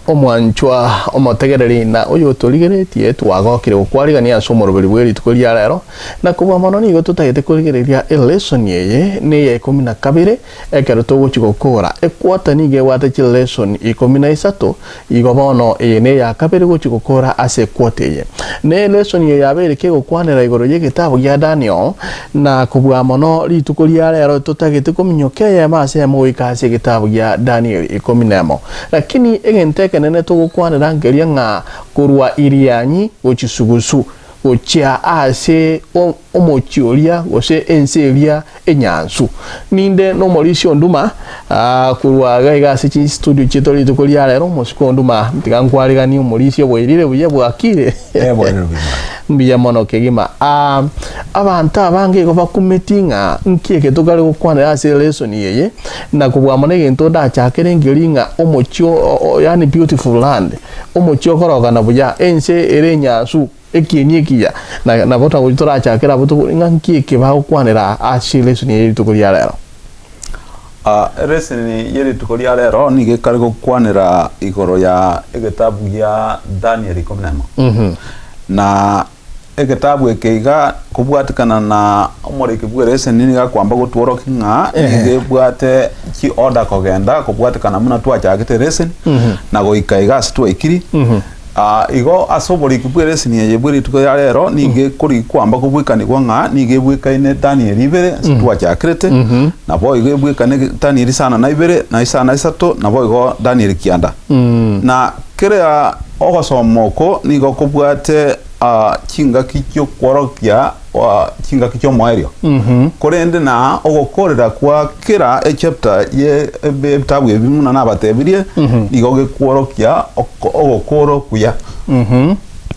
Omwanchwa omotegereri na oyotorigeretie, twagokire gokwarigania ase omoroberi bwe rituko ria rero, na kobua mono nigo totagete korigereria elesoni eye neya ikomi na kabere ekero togochia gokora. Equarter nigo ebwate chilesoni ikomi na isato, igo bono eye neya kabere gochia gokora ase equarter eye. Na elesoni eye yabeire kegokwanera igoro y'egetabu gia Daniel, na kobua mono rituko ria rero totagete kominyoka eyemo ase eyemo goika ase egetabu gia Daniel ikomi nemo. Lakini egento ekenene togokwanera nkeria ng'a korwa Irianyi gochia sugusu, gochia ase omochie oria gose ense eria enyansu. Ninde nomorisia o Nduma korwa iga iga ase chistudio chiaito rituko ria rero, omosike o Nduma, tiga nkwariganie omorisia bwairire buya bwakire. Eh, bwairire buya. Mbuya mono kegima. Ah, abanto abange igo bakumeti ng'a nki eke tokare gokwanera ase lesson eye, na kobua mono egento ndachakere nkeri ng'a omochie o yaani beautiful land, omochie okorokana buya, ense ere enyansu. Ekieni ekiya, na nabo tagochi torachakere abwo tobore ng'a nki eke bagokwanera ase elesoni eye rituko ria rero. Ah, eleseni ye rituko ria rero nigo ekare gokwanera igoro ya egetabu gia Daniel ikomi na emo. Na egetabu eke iga kobwatikana na omoriki bw'eleseni nigo akwamba gotworokia ng'a nigo ebwate chiorder kogenda kobwatikana buna twachagete eleseni na goika iga ase twaikiri. Aa, igo ase oboriki bw'eresini eye bwe rituko ria rero nigo ekori kwamba kobwekanigwa ng'a nigo ebwekaine Danieli ibere ase twachakerete, naboigo ebwekane Danieli isano na ibere, na isano na isato, naboigo Danieli kianda. Na kera ogosoma oko nigo kobwate aa, chingaki chi'okworokia aa, chingaki chi'omoerio. Korende na ogokorera kwa kera echapter ye ebitabu ebi buna nabatebirie, nigo gekworokia oko- ogokora okuya,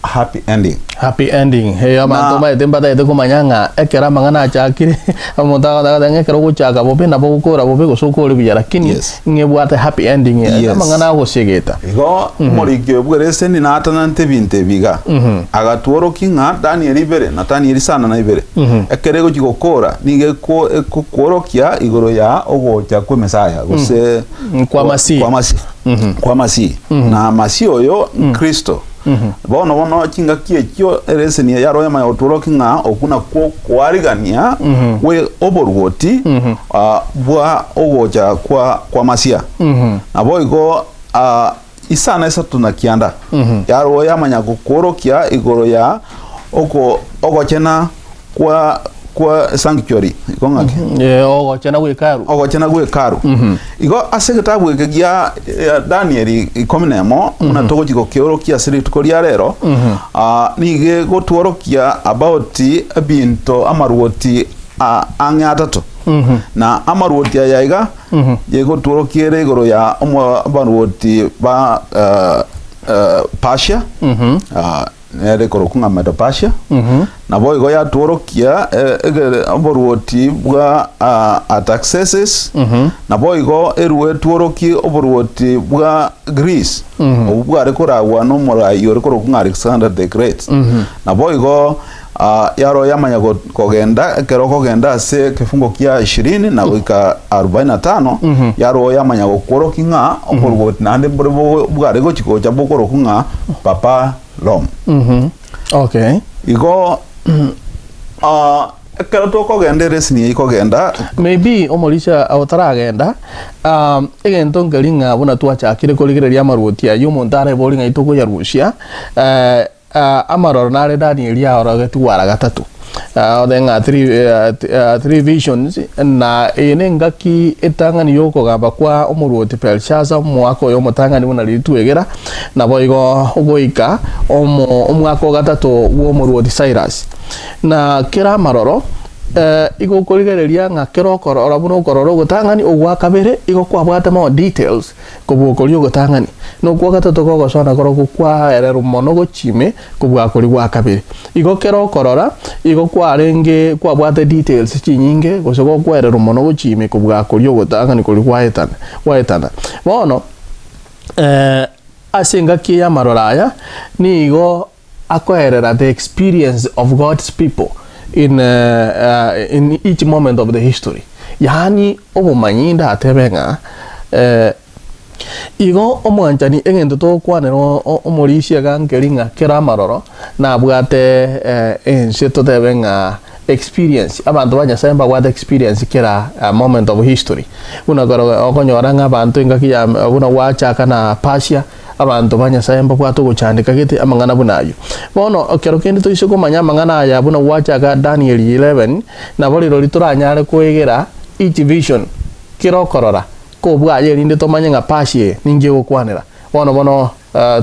happy ending. Happy ending. Eh, abanto Na- mbaete mbatagete komanya ng'a ekero amang'ana achakire, omonto agotaka ng'a ekero ogochaka bobe nabo ogokora bobe gose okore buya lakini Yes. ng'ebwate happy ending Yes. amang'ana agosiegeta. Igo omoriki oyo bw'ereseni naatananete ebinto ebi iga, agatworokia ng'a Danieli ibere na Danieli isano na ibere, ekero egochia gokora nigo eko- ekokworokia igoro ya ogocha kw'Emesaya gose Kwa Masihi. kwa Masihi. Kwa Masihi. Na Masihi oyo Kristo. Bono bono chingaki echio ereseni eye yaroo yamanya gotworokia ng'a okwo nakwo okoarigania kwe oboruoti ah, bwa ogocha kwa kwa Masiha. Naboigo ah, isano isato na kianda yaroo yamanya gokworokia igoro ya oko ogochena kwa kwa sanctuary igo ng'aki Eh, ogochena gw'hekalu. ogochena gw'hekalu igo ase egetabu eke gia eh, Danieli ikomi na emo buna togochi gokeorokia ase rituko ria rero ah, nigo egotworokia about ebinto amaruoti ah, ang'e atato na amaruoti aya iga yegotworokia ere igoro ya omo- abaruoti ba eh, eh, Persia ah, Nere ekorokwa ng'a Medo-Persia, naboigo yatworokia oboruoti bwa Artaxerxes, naboigo erue etworokie oboruoti bwa Greece, obwo bware koragwa nomorai ore korokwa ng'a Alexander the Great. Naboigo yaro yamanya kogenda ekero okogenda ase ekefungo kia ishirini na goika arubaini na tano, yaro yamanya gokworokia ng'a oboruoti naende mbore bware gochi gocha bokorokwa ng'a Papa Rome. Okay. Igo ah, ekero tokogenda eresini eye ikogenda Maybe omorisia otaragenda um, egento nkeri ng'a buna twachakire korigereria amaruoti ayio omonto arebori ng'ai tokoyarusia eh, ah, amaroro nare Danieli aorogetigwe ara gatato Ah, otebe ng'a three, eh, eh, three visions na eye na engaki etang'ani yokogamba kwa omoruoti Belshaza omwaka oyo omotang'ani buna riria twegera Naboigo goika omwaka o gatato bw'omorwoti Sairasi. Na kera amaroro, igo okorigereria ng'a kera okorora buna okorora ogotang'ani, ogwa kabere igo kwabwate more details kobua okoria ogotang'ani. Na okwa gatato kogosoa nakorokwo kwaererwa mono gochia ime kobua koria gwa kabere. Igo kera okorora igo kwarenge kwabwate details chinyinge gose gokwererwa mono gochia ime kobua koria ogotang'ani koria gwaetana gwaetana. Bono. Ase engaki eye amaroro aya nigo akoerera the experience of God's people in, in each moment of the history. Yaani obomanyi ndatebe ng'a. Igo omwanchani egento togokwanera omorisia iga nkeri ng'a kera amaroro nabwate ense totebe ng'a experience, abanto ba Nyasaye mbabwate experience kera moment of history. Buna kero okonyora ng'a abanto engaki ya buna gwachaka na Persia, abanto ba Nyasaye mbabwate ogochandeka gete amang'ana buna ayio. Bono ekero kende toise komanya amang'ana aya buna gwachaka Daniel 11, nabo rirorio toranyare koegera each vision kera okorora kobwaye erinde tomanye ng'a Persia eye ninki egokwanera. Bono bono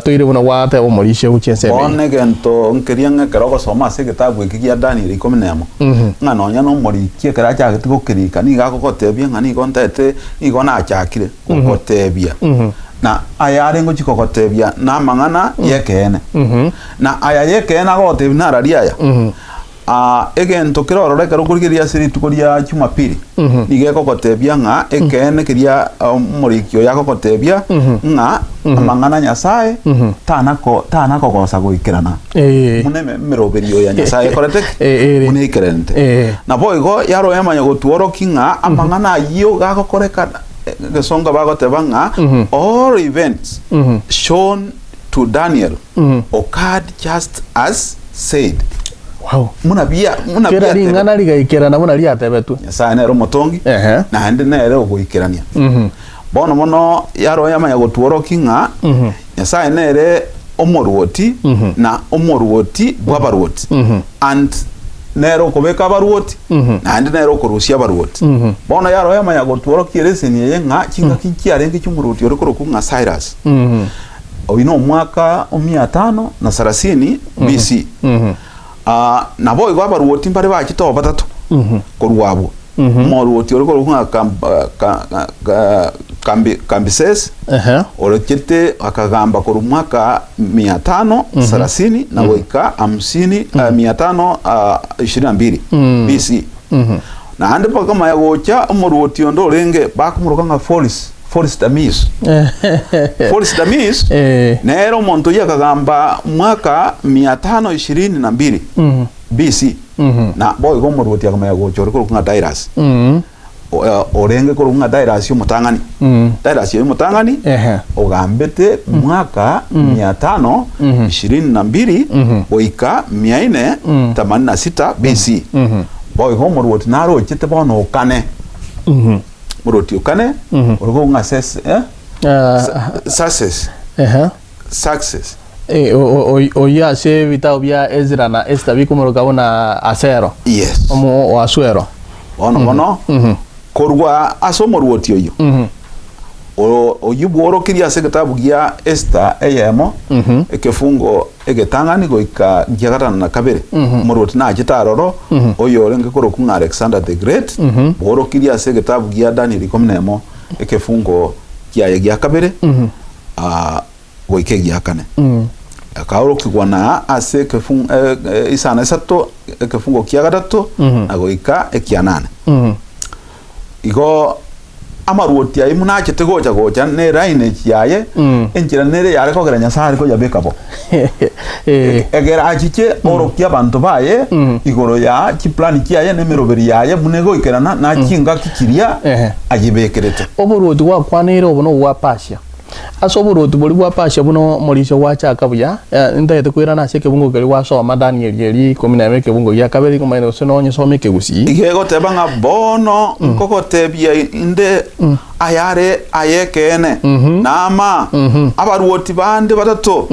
toire buna gwateba omorisia gochia ensemo eyio. Bono egento nkeria ng'a ekero ogosoma ase egetabu eke gia Danieli ikomi na emo, ng'a nonya nomoriki ekero achagete gokerika nigo agogotebia ng'a nigo ntaete nigo nachakire gogotebia, na aya are ngochia kogotebia namang'ana y'ekeene. Na aya y'ekeene agogotebia narari aya, Egento kere ororo ekero okorigereria ase rituko ria Jumapili, nigo egogotebia ng'a ekeene keria omoriki oyo agogotebia ng'a amang'ana a Nyasae tanako tanakogosa goikerana buna emeroberio ya Nyasae ekorete ki? Buna eikeranete. Naboigo yaroo yamanya gotworokia ng'a amang'ana ayio gagokorekana egesongo bagoteba ng'a all events shown to Daniel occurred just as said. Wow. Buna bia buna Kera biatebetwe. ring'ana rigaikerana buna riatebetwe. Nyasae nere omotongi, Ehe. naende nere ogoikerania. Bono mono yaroo yamanya gotworokia ng'a Nyasae nere omoruoti na omoruoti bw'abaruoti and nere okobeka abaruoti naende nere okorusia abaruoti. Bono yaroo yamanya gotworokia ereseni eye ng'a chingaki nchiarenge chi'omoruoti ore korokwa ng'a Cyrus. Oyio nomwaka o mia tano na sarasini BC. Naboigo abaruoti mbare bachete oo batato korwa abwo. Omoruoti ore korokwa ng'a Cambyses, orochete akagamba korwa mwaka mia tano sarasini na goika hamsini mia tano ishirini na mbili BC. Naende bakamanya gocha omoruoti onde orenge bakomoroka ng'a Foris. Foris Damis. Foris Damis Eh. nere omonto oyio akagamba mwaka mia tano ishirini na mbili BC. Na boigo omoruoti akamanya gocha ore korokwa ng'a Dairasi. O- eh, orenge korokwa ng'a Dairasi omotang'ani. Dairasi oyo omotang'ani Ehe. ogambete mwaka mia tano ishirini na mbili goika mia ine themanini na sita BC. Boigo omoruoti narochete bono okane. Moroti o kane ore kong'a sese eh? Success. Ehe. Success. Eh, oyio ase ebitabo bia Ezra na Esther bikomoroka buna Asero. Yes. Omo o Asuero. Bono bono korwa ase omorwoti oyio oyio bworokirie ase egetabu gia Esther eyemo ekefungo egetang'ani goika gia gatano na kabere, omorwoti nachete aroro, oyorenge korokwa ng'a Alexander the Great, bworokirie ase egetabu gia Danieli ikomi na emo, ekefungo kiaye gia kabere goika egia kane. Akaorokigwa na ase ekefun isano isato ekefungo kia gatato na goika ekia nane. Igo Amarwoti ayio buna achete gocha gocha ne lineage yaye, enchera nere yare kogera Nyasae are koyabeka bo. Egere achiche orokie abanto baye igoro ya chiplani chiaye na emeroberi yaye buna egoikerana na chingaki chiria ayibekerete. Oborwoti gwakwaneire obo nobwa Persia. Ase oborwoti boria bwa Persia buna omorisia gwachaka buya, ntagete koirana ase ekebungo keria gwasoma Danieli eria ikomi na emo ekebungo gia kabere ikomanya gose nonyesome ekegusii. Igo egoteba ng'a bono nkogotebia inde ayare ay'ekeene, Naama, abarwoti bande batato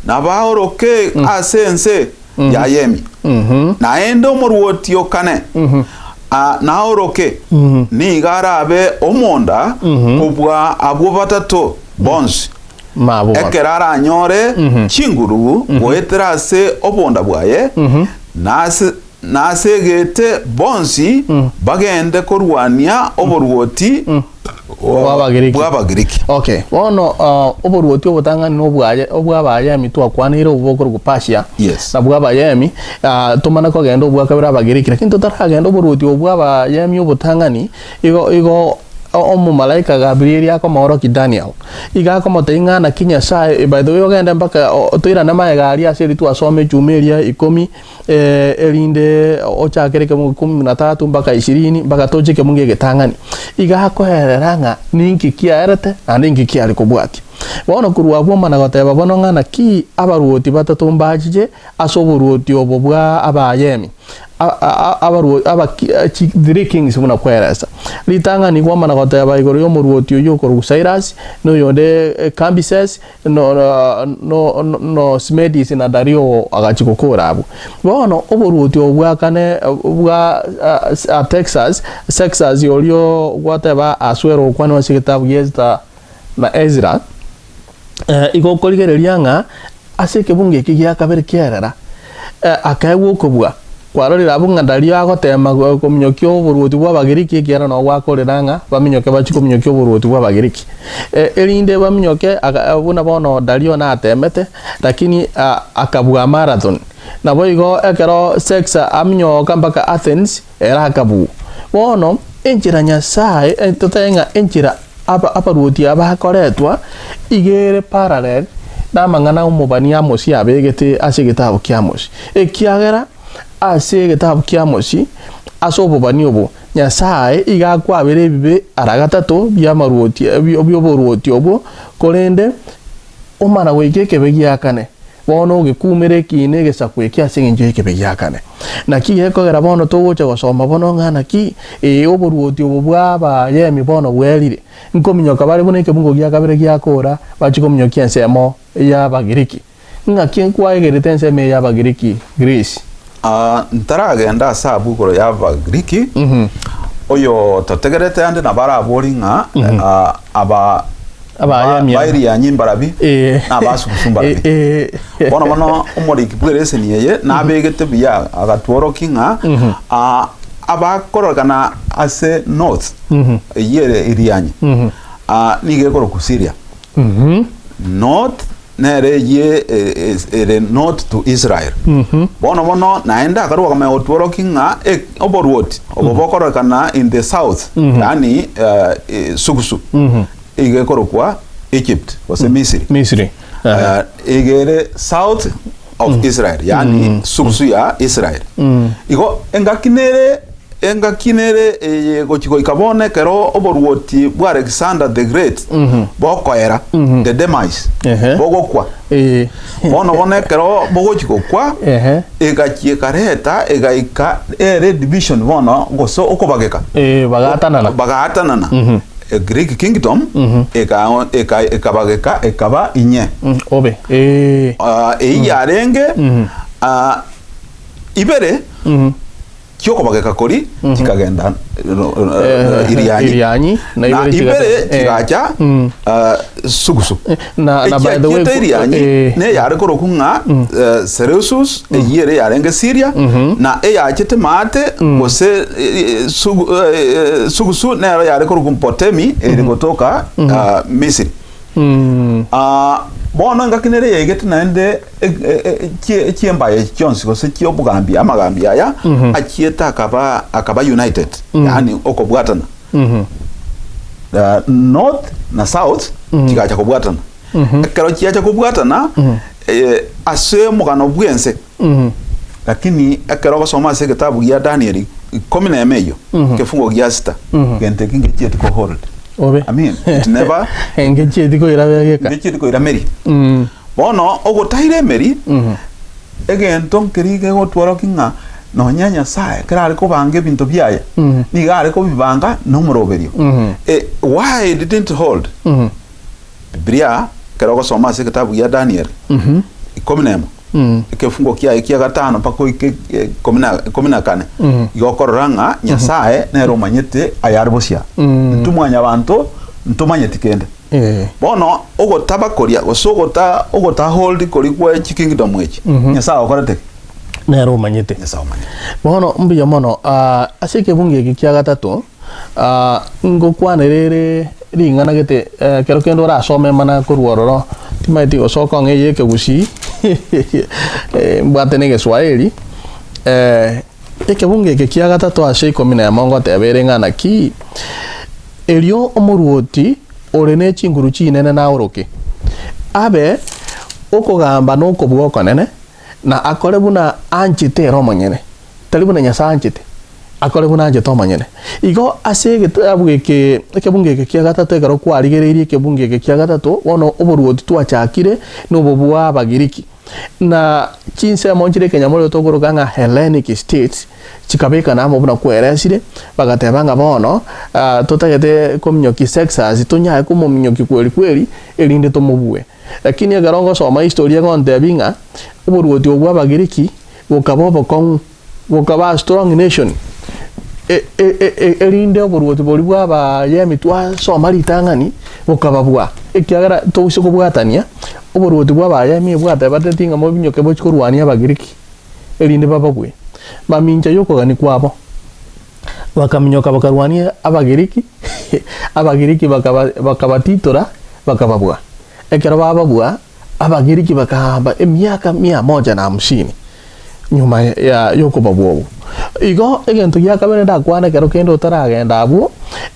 nabaoroke ase ense y'Ayemi, naende omorwoti o kane naoroke, nigo arabe omonda kobua abwo batato bonsi, ekero aranyore chinguru goetera ase obonda bwaye, Nasegete bonsi bagende korwania oboruoti bw'Abagiriki. Okay, bono oboruoti obotang'ani nobwaye obw'Abayemi twakwaneire obwo bokorokwa Persia, Yes. na bw'Abayemi, tomane kogenda obwa kabere Abagiriki, lakini totaragenda oboruoti obwo bw'Abayemi obotang'ani, igo igo. Omomalaika Gabrieli akomoorokia Daniel, iga akomotebia ng'a naki Nyasae, by the way ogende mpaka toirane magega aria ase eria twasoma echuma eria ikomi, erinde ochakere ekemungo kumi na tatu mpaka ishirini mpaka toche ekemungo egetang'ani. Iga akoerera ng'a ninki kiaerete naende ninki kiare kobwatia. Bono korwa abwo omana goteba bono ng'a naki abaruoti batato mbachiche ase oboruoti obo bwa Abaayemi, three kings buna kweresa. Ritang'ani kwamana goteba igoro y'omoruoti oyio okorokwa Cyrus, na oyonde Cambyses, no Smedis na Dario agachia gokora abwo. Bono oboruoti obo bwa kane bwa Artaxerxes, Xerxes oria gwateba Ahasuero okwanwa ase egetabu gia Esther na Ezra, igo okorigereria ng'a Ase ekebungo eke gia kabere ki'erera, akaegwa okobua. Kwarorire abwo ng'a Dario agoteema kominyokia oboruoti bw'Abagiriki, ekiagera nao gwakorera ng'a baminyoke bachie kominyokia oboruoti bw'Abagiriki. Erinde baminyoke buna bono Dario nateemete, lakini akabua Marathon. Naboigo ekero Xerxes aminyoka mpaka Athens, ere akabua. Bono enchera Nyasae, totebe ng'a enchera Abaruoti aba bakoretwa iga ere parallel namang'ana omobani Amosi abegete ase egetabu kia Amosi. Ekiagera ase egetabu kia Amosi, ase obobani obo, Nyasae iga akwabera ebibe ara gatato bi'amaruoti bi'oboruoti obwo, korende Omana goika ekebe gia kane, bono ogekumera ekiina egesaku eke ase engencho y'ekebe gia kane. Naki gekogera bono togocha gosoma bono ng'a naki, ee, oboruoti obo bw'Abayemi bono bwerire. Nkominyoka bare buna ekebungo gia kabere giakora, bachie kominyokia ensemo y'Abagiriki. Ng'aki nkwaegerete ensemo eye y'Abagiriki, Greece? Ntaragenda ase abwo igoro y'Abagiriki, oyo totegerete ande nabo arabori ng'a aba Abayemi aba. bairianyi mbarabi Eh. na abasugusu mbarabi. Eh, eh. Bono bono omoriki bw'ereseni eye nabegete buya agatworokia ng'a ah, abakororekana ase north eyio ere Irianyi ah, nigo ekorokwa Syria. North nere eyio ere north to Israel. Bono bono naende akarua akamanya gotworokia ng'a e- oboruoti obo bokororekana in the south, yaani sugusu, iga ekorokwa Egypt gose Misiri. Misiri. Iga ere south of Israel, yaani sugusu ya Israel. Igo engaki nere Engaki nere eye gochia goika bono ekero oboruoti bwa Alexander the Great bokoera, the demise, Ehe. bogokwa. Eh. Bono bono ekero bogochia gokwa, Ehe. egachia ekareta egaika ere division bono gose okobageka. Eh, bagaatanana. Bagaatanana. E Greek kingdom eka- eka- ekabageka ekaba inye. Obe. Eh. Ah, eyio yarenge ah, ibere chi'okobageka koria chikagenda Irianyi, Irianyi, na na ibere chigacha- ibere eh. chigacha sugusu. Na- na by the way, Echiachiete Irianyi eh. neyare korokwa ng'a Seleucus, eyio ere yarenge Syria, na eyachete maate gose sugusu nero yare korokwa Ptolemy ere gotoka Misiri. Bono engaki nere yaigete naende chi'embaya echi chionsi gose chi'obogambi amagambi aya achiete akaba akaba united yaani okobwatana north na south chigacha kobwatana ekero chiacha kobwatana ase omogano bw'ense lakini ekero ogosoma ase egetabu gia Daniel ikomi na emo eyio ekefungo gia sita gento eki ngechieti ko hold Obe. I mean, it never Ngechieti koira begeka. ngechieti koira meri Bono ogotaira emeri, egento nkeria gegotworokia ng'a nonya Nyasae ekero are kobanga ebinto biaye, nigo are kobibanga nomoroberio. Why it didn't hold? Bibilia ekero ogosoma ase egetabu gia Daniel ikomi na emo, ekefungo kiaye kia gatano mpaka oike ikomi na kane, igo okorora ng'a Nyasae nere omanyete ayare bosio. Intwe mwanyabanto ntomanyeti kende. Bono ogotaba koria, gose ogota ogotahold koria gwe chikingdom echi, Nyasae okorete ki? Nere omanyete. Nyasae omanyete. Bono mbuya mono ase ekebungo eke kia gatato, ngokwanera ere ring'ana gete ekero kende orasome mana korwa ororo, timanyeti gose okong'a eye ekegusii mbwate na egeswahili, ekebungo eke kia gatato ase ikomi na emo ngoteba ere ng'a naki. Erio omoruoti ore ne chinguru chinene naoroke, abe okogamba nokobua okonene, na akore buna anchete ere omonyene, tari buna Nyasae anchete, akore buna anchete omonyene. Igo ase egetabu eke, ekebungo eke kia gatato ekero kwarigereirie ekebungo eke kia gatato, bono oboruoti twachakire nobo bwa Abagiriki. Na chinsemo nchire ekenyamorero tokoroka ng'a Hellenic States, chikabekana amo buna kweresire, bagateba ng'a bono totagete kominyokia Xerxes, tonyare komominyokia kweri kweri, erinde tomobue. Lakini ekero ngosoma history egontebia ng'a oboruoti obwo bw'Abagiriki bokaba obokong'u, bokaba a strong nation, erinde oboruoti boria bwa Abayemi twasoma ritang'ani bokababua, ekiagera toise kobwatania, oboruoti bwa Abayemi bwatebatetie ng'a mobinyoke bochie korwania Abagiriki, erinde bababue. Mamincha y'okogania kwabo, bakaminyoka bakarwania Abagiriki, Abagiriki bakaba bakabatitora, bakababua. Ekero bababua, Abagiriki bakaamba emiaka mia moja na hamsini nyuma ya y'okobabua obwo. Igo egento gia kabere ndakwane ekero kende otaragenda abwo,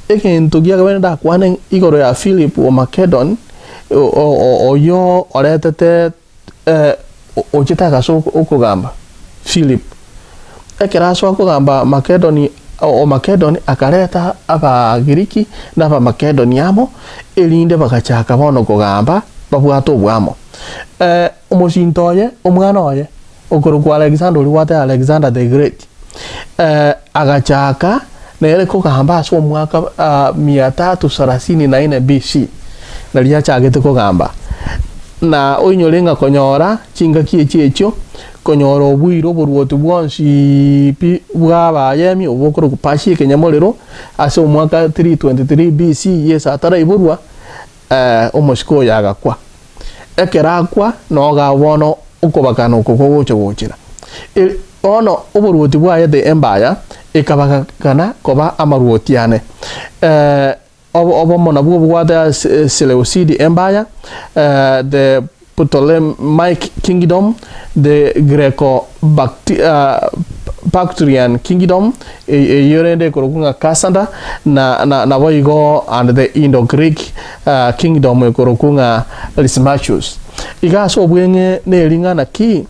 egento gia kabere ndakwane igoro ya Philip o Makedon, oyio oretete ochete agasoa okogamba Philip. Ekero asoa kogamba Makedoni, o Makedoni akareta Abagiriki na Abamakedoni amo, erinde bagachaka bono kogamba babwate oboamo. Omosinto oye, omwana oye, okorokwa Alexander oria gwateba Alexander the Great, agachaka nere kogamba ase omwaka mia tatu sarasini na ine BC, nario achagete kogamba. Na oinyore ng'a konyora chingaki echi echio, konyora oboire oboruoti bwonsi pi bw'Abayemi, obwo bokorokwa Persia ekenyamorero, ase omwaka 323 BC Yeso ataraiborwa, omosike oyo agakwa. Ekero akwa, noga bono okobakana oko kogocha gochera. Bono oboruoti bwaye the empire ekabagakana koba amaruoti ane. Obomo nabwo obwate ase Seleusidi Empire, the Ptolemaic Kingdom, the Greco-Bactrian Kingdom, eyio rende ekorokwa ng'a Cassander, na na naboigo and the Indo-Greek Kingdom ekorokwa ng'a Lysimachus. Iga ase obweng'e neri ng'a naki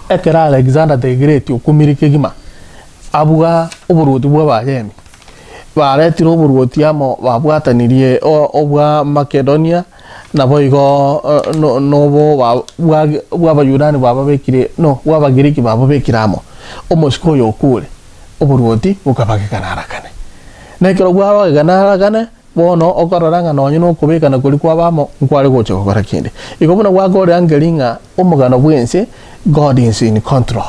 ekero Alexander the Great okumire kegima abua oboruoti bw'Abayemi, baretire oboruoti amo babwatanirie obwa Makedonia, naboigo nobo bw'Abayunani bwababekire, no, bw'Abagiriki bababekire amo. Omosike oyo okure, oboruoti bokabagekana ara kane. Na ekero bwabagekana ara kane, bono okorora ng'a nonye nokobekana koria kwaba amo, nkware gocha gokora kende. Igo buna gwakorire angeri ng'a omogano bw'ense, God is in control.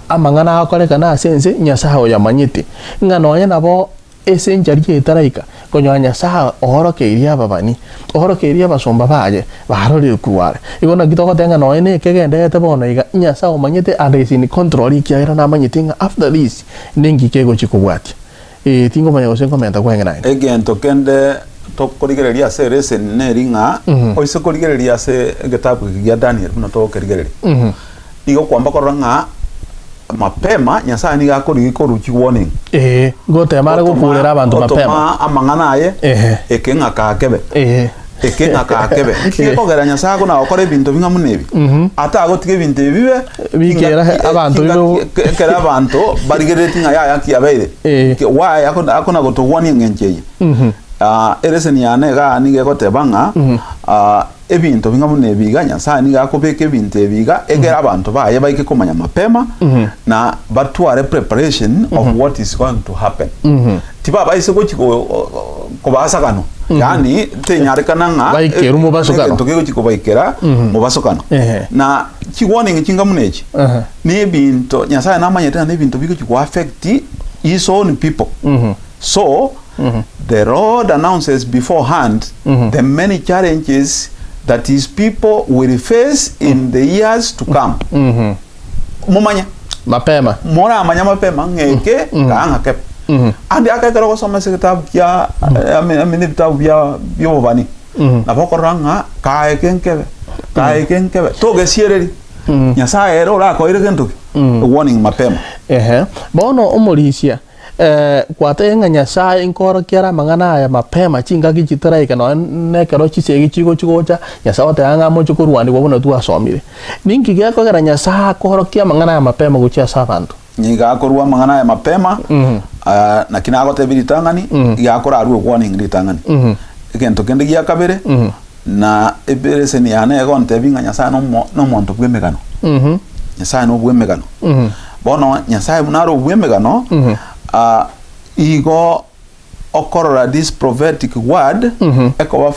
Amang'ana agokorekana ase ense, Nyasae oyamanyete, ng'a nonye nabo Ase enchari etaraika, konyora Nyasae oorokeirie ababani, oorokeirie abasomba baye, barorire korwa are. Igo naki togoteba ng'a nonya nekegendererete bono iga, Nyasae omanyete and is in control ekiagera namanyete ng'a after this ninki kegochia kobwatia. Ee, tingomanya gose nkomenta kweng'e naende. Egento kende tokorigereria ase ereseni neri ng'a oise korigereria ase egetabu eke gia Daniel buna togokerigereria, nigo okwamba korora ng'a mapema Nyasaye nigo akorigia korwa chi warning. Ee, gotema are gokurera abanto mapema. Otoma amang'ana aye Ehe. eke ng'a kakebe. Ehe. Eke ng'a kakebe. Nki gekogera Nyasaye akona gokora ebinto bing'a buna ebi? Atagotiga ebinto ebi bibe Bikera chingaki- abanto chingaki- bibe- ekero abanto barigereretie ng'a yaya nki yabeire. Eh. Ki- Why akona akona gotogwania eng'encho eye? Ah, ereseni yane igaa nigo egoteba ng'a ah, Ebinto bing'a buna ebi iga, Nyasae nigo akobeka ebinto ebi iga egere abanto baye baike komanya mapema na batware preparation of what is going to happen. Tibabaise gochi kobasaganwa, yaani tenyarekana ng'a Baikerwe mobasokano. egento kegochi kobaikera mobasokano. Ehe. Na chi warning chinga buna echi Ehe. na ebinto Nyasae namanyete ng'a na ebinto bigochi go affect his own people. So, the Lord announces beforehand the many challenges that his people will face in the years to come. Momanye, Mapema. moramanya mapema ng'a eke kaa ng'a kebe. Ande ake ekero ogosoma ase egetabu kia I mean ebitabu bia bi'obobani, nabo okorora ng'a kaa eke nkebe, kaa eke nkebe, togesiereri. Nyasaye ere orakoire gento ki? Warning mapema. Ehe. Bono omorisia. Gwatebire ng'a Nyasae nkoorokia are amang'ana aya mapema chingaki chitaraika nonya nekero chisegi chigochi gocha, Nyasae ogoteba ng'a moche korwanigwa buna twasomire. Ninki gekogera Nyasae akoorokia amang'ana aya mapema gochia ase abanto? Nigo akorua amang'ana aya mapema, naki nagotebia ritang'ani, iga akorarue warning ritang'ani. Egento kende gia kabere, na ebereseni yane egontebia ng'a Nyasae nomo nomonto bw'emegano. Nyasae nobw'emegano. Bono Nyasae buna are obw'emegano, igo okorora this prophetic word ekoba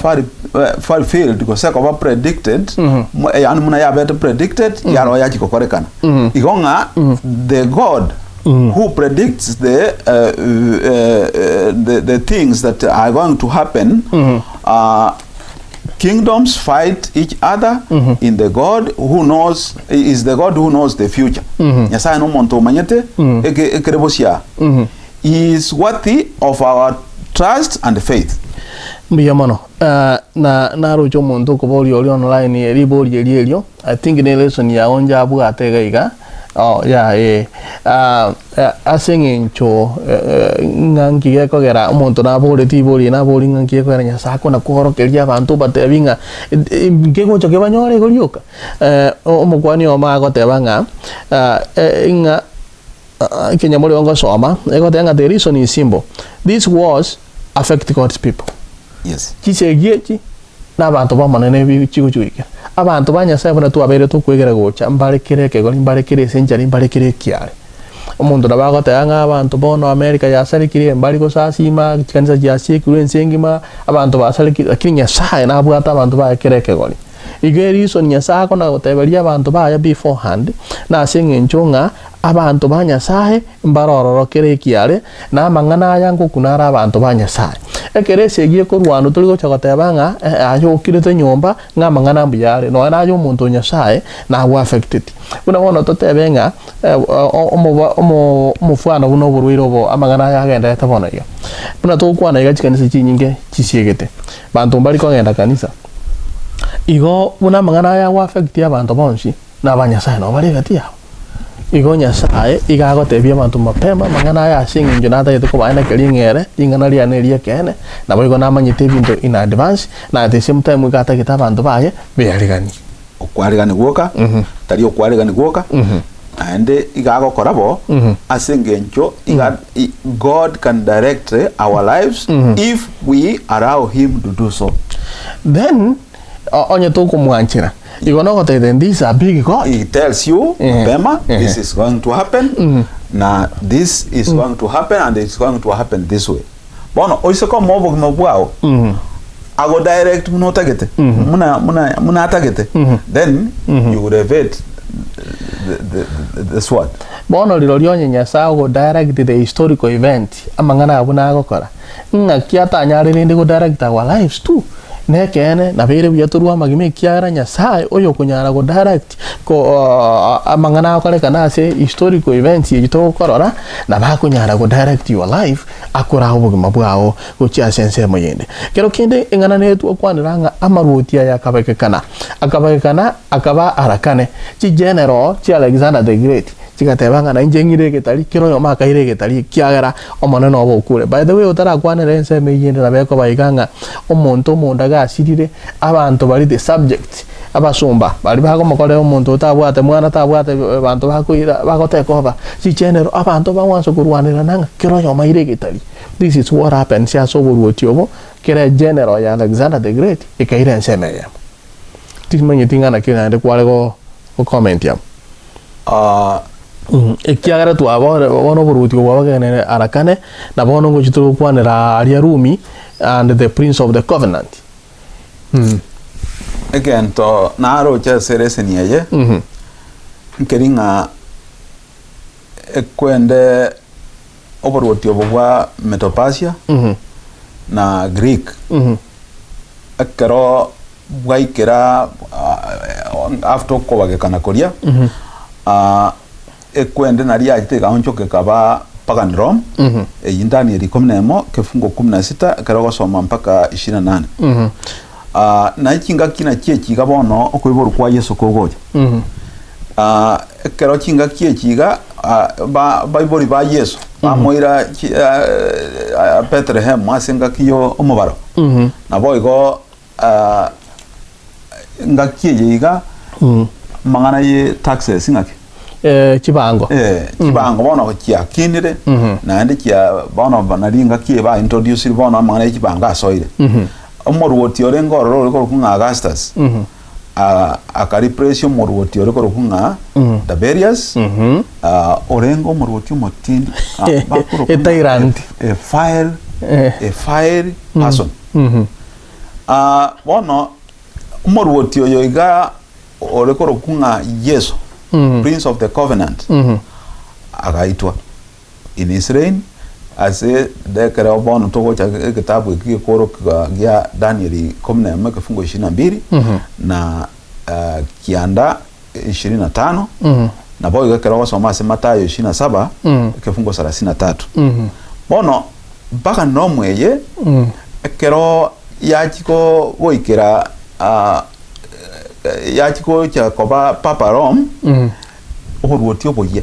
fulfilled gose ekoba predicted, yaani buna yabete predicted, yaroo yachia gokorekana. Igo ng'a the God who predicts the the things that are going to happen, Kingdoms fight each other in the God who knows is the God who knows the future. Nyasaye nomonto omanyete eke ekere bosia. He is worthy of our trust and faith. Mbuya mono. Ah, na naroche omonto okoboria oria online ribori erio erio I think ne lesson yao nje abwate iga iga oh yeah eh ah Ase eng'encho ng'a nki gekogera omonto naboreti ribori eri nabori ng'a nki gekogera Nyasae akona kworokereria abanto obatebi ng'a nkegocha kebanyore igo rioka. Omokuani oyomo agoteba ng'a ng'a ekenyamorero ngosoma, egoteba ng'a the reason is simple, these wars affect God's people. Yes. Chisegi echi. Na abanto b'Omonene chigochia goikera. Abanto ba Nyasae buna twabeire tokwegera gocha, mbare kera ekegori, mbare kera ase enchara, mbare kera ekiare. Omonto nabo agoteba ng'a abanto bono America yasarekire, mbari gosasima, chikanisa chiasiekirwe ense engima, abanto basarekire, lakini Nyasae nabwate abanto baye kera ekegori. Igo ereason Nyasae akona goteberia abanto baye beforehand, nase eng'encho ng'a abanto ba Nyasae mbare ororo kera ekiare, na amang'ana aya ngokuna are abanto ba Nyasae. Ekero esegi ekorwanwa tori gocha goteba ng'a eh aye okirete nyomba ng'a amang'ana mbuya are, nonya naye omonto o Nyasae nago affected. Buna bono totebe ng'a omoba omo omofwano buna oborwaire obo amang'ana aya agendererete bono iga. Buna togokwana iga chikanisa chinyinge chisiegete, banto mbari kogenda kanisa, igo buna amang'ana aya ago affect abanto bonsi, na abanyasae nabo bare egati yabo. Igo Nyasae iga agotebia abanto mapema amang'ana aya ase eng'encho natagete kobaenekeria ng'a ere ring'ana riane eri'ekeene, naboigo namanyete ebinto in advance, na at the same time iga atagete abanto baye beareganie. Okwaregani gwoka, tari okwaregani gwoka, naende iga agokora bo ase engencho iga God can direct our lives if we allow him to do so. Then onye tokomwanchera, Igo nogoteba then this is a big God. He tells you Eh. mapema Eh. this is going to happen na this is going to happen and it's going to happen this way. Bono oise koma obogima bwao ago direct buna otagete muna muna muna atagete then you will evade the, the, the, the sword. Bono rirorio onye Nyasae ogo direct the historical event amang'ana abwo nagokora Ng'aki atanyare rende go direct our lives too? Nekeene, nabeire buya torue amagima ekiagera Nyasae oyokonyara go direct ko amang'ana agokorekana ase historical events echi togokorora, nabo akonyara go direct your life akorae obogima bwao gochia ase ensemo yende. Kero kende eng'ana nere twakwanera ng'a amaruoti aya akabekekana, akabekekana akaba arakane, chigeneral chia Alexander the Great Chigateba ng'a nainche ng'ire egetari, kera oyomo akaira egetari, ekiagera Omonene obo okure. By the way, otarakwanera ensemo eyio ende nabo ekoba iga ng'a omonto omonda gasirire, abanto baria the subject, abasomba baria bagomokorera omonto otabwate mwana tabwate abanto bakoira bagoteka oba chichenero, abanto bagwansa korwanerana ng'a kera oyomo aire egetari. This is what happens ase oboruoti obo, kera egeneral ya Alexander the Great ekaira ensemo eyemo. Timanyeti ng'a naki naende kware go comment amo. Ekiagera twabore bono oboruoti obo bwabagenere arakane, na bono ngochia tore gokwanera aria Rumi and the prince of the covenant. Egento naroche ase leseni eye, nkeri ng'a ekwende oboruoti obo bwa Medo-Persia na Greek, ekero bwaikera after okobagekana koria ekwende naria yachete egaonchoka ekaba pagan Rome eyio Daniel ikomi na emo kifungo kumi na sita ekero ogosoma mpaka ishirini na nane na chingaki nachio echi iga bono okoiborwa kwa Yeso kogocha ekero chingaki echi iga baibori ba Yeso. Bamoira chi- eh, Bethlehem ase engaki yo omobaro. Naboigo ah, engaki eye iga amang'ana ye taxes ng'aki? Eh, chibango. Eh, chibango bono chiakinire naende chia bono nari engaki eye ba introducire bono amang'ana ye chibango asoire. Omorwoti orenge ororo ore korokwa ng'a Augustus, ah, aka replace omorwoti ore korokwa ng'a Tiberius, ah, orenge omorwoti omotindi, ah, bakorokwa ng'a A tyrant. a, a vile, Eh. a vile person. Ah, bono omorwoti oyo iga ore korokwa ng'a Yeso, Prince of the Covenant, agaitwa in his reign, ase ekero bono togocha egetabu eki gekorokigwa gia Daniel ikomi na emo ekefungo ishirini na mbili, na kianda ishirini na tano, naboigo ekero ogosoma ase Mathayo ishirini na saba, ekefungo sarasini na tatu. Bono mpaka nomu eye, ekero yachia go- goikera yachia gocha koba Papa Rome, oboruoti oboyia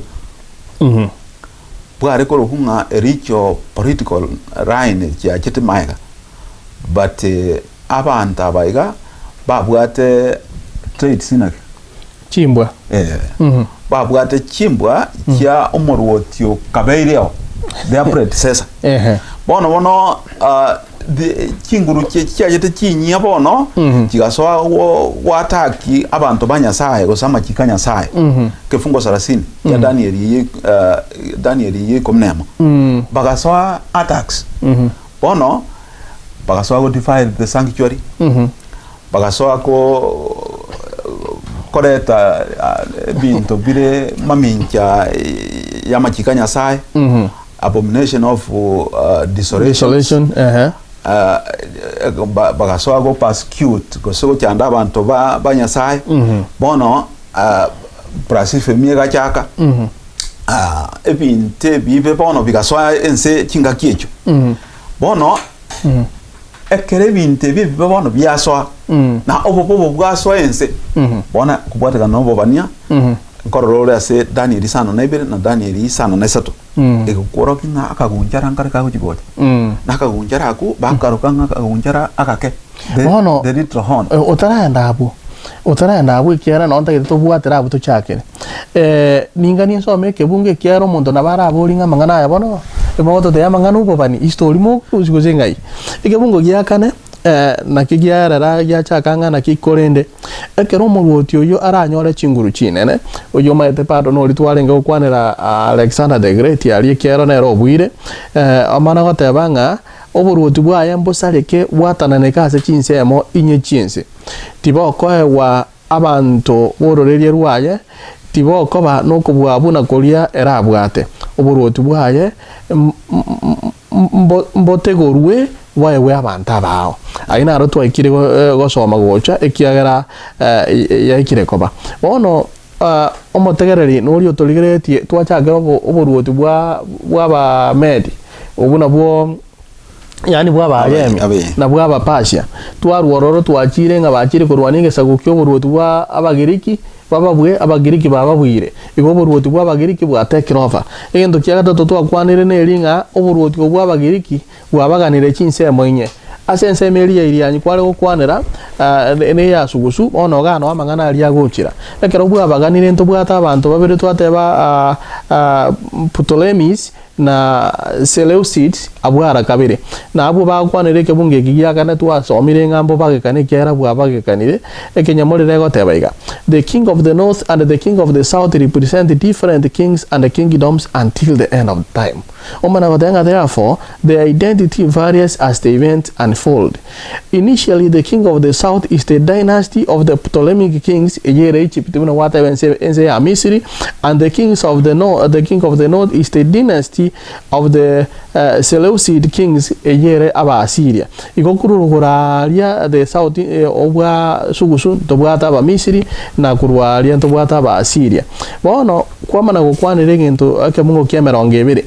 bware korokwa ng'a ericho political line chiachete magega, but abanto aba iga babwate traits naki? Chimbwa. Eh, babwate chimbwa chia omoruoti okabeire oo, their predecessor. Ehe. Bono bono ah, the- chinguru chie chiachete chinyia bono chigasoa go- goataki abanto ba Nyasaye gose amachiko a Nyasaye. Ekefungo sarasini kia Daniel eye ah, Daniel eye ikomi na emo. Bagasoa attacks. Bono bagasoa go defile the sanctuary. Bagasoa ko koreta ebinto bire mamincha y'amachiko a Nyasaye, abomination of desolation, Desolation, ehe. bagasoa go persecute gose gochanda abanto ba ba Nyasaye, bono blasphemy egachaka, ebinto ebibe bono bigasoa ense chingaki echio. Bono Ekero ebinto ebi ebibe bono biasoa, na obobe obo bwasoa ense, bono kobwatekana na obobania, nkorora ore ase Danieli isano na ibere na Danieli isano na isato, egokworokia ng'a akagunchara nkare kagochi gocha, na akagunchara akwo bakaroka ng'a akagunchara agake, the, Bono the little horn. eh, otaraenda abwo otaraenda abwo ekiagera nonye ntagete tobwatera abwo tochakere eh, ninga ninsome ekebungo ekiagera omonto nabo araborie ng'a amang'ana aya bono Mogototeebia amang'ana 'obobani, history mokorusia gose ng'ai? Ekebungo gia kane nakio giarera giachaka ng'a naki korende ekero omorwoti oyio aranyore chinguru chinene, oyio omanyete bado noria twarenge gokwanera Alexander the Great aria ekiagera nere obuire, omana goteba ng'a oborwoti bwaye mbosareke bwatananeke ase chinsemo inye chi'ense, tibokoegwa Abanto b'ororeria rwaye tibokoba nokobua buna koria ere abwate. Oborwoti bwaye mbotegorwe boegwe abanto abaao. Ayio naro twaikire gosoma gocha, ekiagera yaikire koba. Bono omotegereri noria otorigereretie twachakera oborwoti bw'Abamedi, obwo nabwo. yaani bw'Abaayemi, Abe- na bw'Abapasia. Twarwa ororo twachiire ng'a bachiire korwania egesaku ki'oboruoti bwa Abagiriki, bababue, Abagiriki bababuire. Igo oboruoti bw'Abagiriki bwa take over. Egento kia gatato twakwanire neri ng'a oboruoti obwo bw'Abagiriki bwabaganire chinsemo inye. Ase ensemo eria ya Irianyi kware gokwanera neya sugusu, bono igaa noo amang'ana aria agochera. Ekero bwabaganire ntobwate abanto babere twateba Ptolemies na Seleucids abwo ara kabere, na abwo bagokwanera ekebungo eke gia kane twasomire ng'a mbobagekane ekiagera bwabagekanire, ekenyamorero egoteba iga, The king of the north and the king of the south represent different kings and kingdoms until the end of time. Omana goteba ng'a therefore their identity varies as the events unfold. Initially the king of the south is the dynasty of the Ptolemaic kings, eyio ere Egypt buna gwateba ense ense ya Misiri, and the kings of the north, the king of the north is the dynasty of the uh, Seleucid kings, eyio ere Abaasiria. Igo korwa rogoro aria the south eh, obwa sugusu ntobwate Abamisiri na korwa aria ntobwate Abaasiria. Bono kwamana gokwanera egento ekemungo kia emerongo ebere.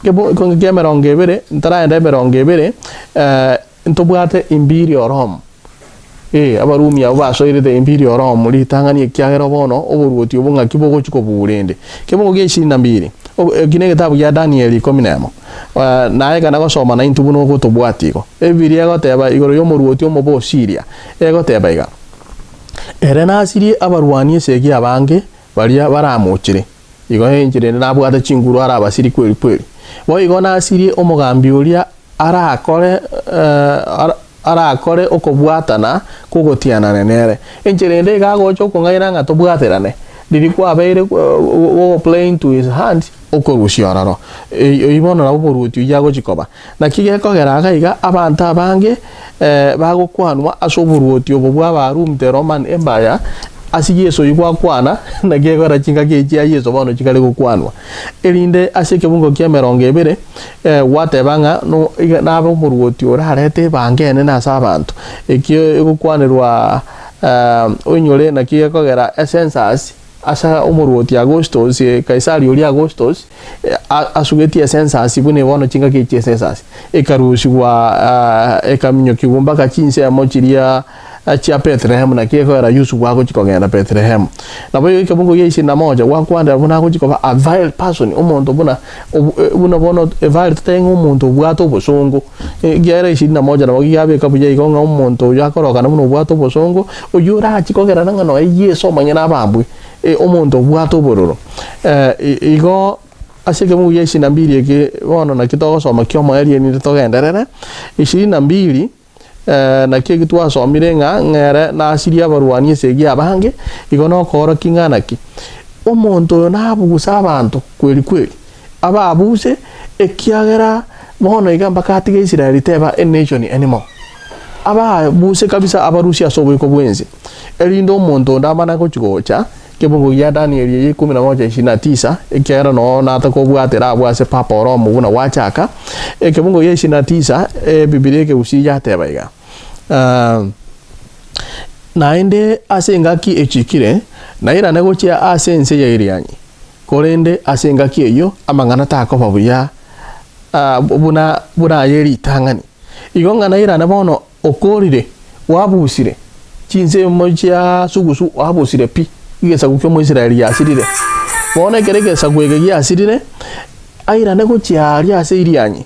Ekemungo kia emerongo ebere, ntaraenda emerongo ebere, eh, ntobwate Imperial Rome. Ee, Abarumi abwo basoerete Imperial Rome ritang'ani ekiagera bono oboruoti obo ng'aki bogochia kobua rende. Kebungo gia ishirini na mbiri. Eki negetabu gia Danieli ikomi nemo. Naye ekana gosoma naintwe buna ogotobwatia igo. Ebibilia egoteba igoro y'omoruoti omobe o Siria, egoteba iga, Ere nasirie abarwani esegi abange baria baramochire. Igo enchera ende nabwate chinguru arabasirie kweri kweri. Boigo nasirie omogambi oria arakore arakore okobwatana kw'ogotianana nere. Enchera ende iga agocha okong'aina ng'a tobwaterane, riria kwabeire gogo play into his hands, okorusia ororo. Eyio bono nabo oboruoti oyio agochia koba. Naki gekogera iga iga abanto abange bagokwanwa ase oboruoti obo bwa Abarumi, the Roman Empire, ase Yeso oyio gwakwana, naki ekogera chingaki echi chia Yeso bono chikare gokwanwa. Erinde ase ekebungo kia emerongo ebere, gwateba ng'a no iga nabe omoruoti orarete ebango enene ase abanto. Ekio egokwanerwa oinyore naki gekogera ecensus ase omoruoti Agustus, Kaisari oria Agustus, asugetie ecensus buna bono chingaki echi chi'ecensus, ekarusigwa ekaminyokigwa mpaka chinsemo chiria chia Bethlehemu, naki ekogera Yusufu agochia kogenda Bethlehemu. Naboigo ekebungo gia isini na moja gwakwanera buna agochia koba a vile person, omonto buna buna bono a vile totebe ng'a omonto obwate obosongo, ekiagera isini na moja nabo giabeka buya igo ng'a omonto oyio akorokana buna obwate obosongo, oyio orachie kogerana ng'a nonya Yeso omonyene abambwe, omonto obwate obororo. Igo ase ekebungo gia isini na mbili eke bono naki togosoma ki'omoerio erinde togenderere, ishirini na mbili. Naki eki twasomire ng'a ng'ere nasirie abarwani esegi abange, igo nokoorokia ng'a naki omonto oyo nabuse abanto kweri kweri, ababuse ekiagera bono iga mpaka atige Israeli teba a nation anymore. Ababuse kabisa abarusie ase oboiko bw'ense, erinde omonto onde amane gochi gocha, Kebungo gia Danieli eye ikomi na moja ishirini na tisa, ekiagera noo natakobwatera abwo ase Papa ore omo buna gwachaka. Ekebungo gia ishirini na tisa, Ebibilia ekegusii yateba iga, Naende ase engaki echikire, nairane gochia ase ense ya Irianyi, korende ase engaki eyio amang'ana takoba buya buna buna aye ritang'ani. Igo ng'a nairane bono Okoorire, gwabusire chinsemo chia sugusu, wabusire pi, egesaku ki'Omoisraeli giasirire. Bono ekero egesaku eke giasirire, airane gochia aaria ase Irianyi,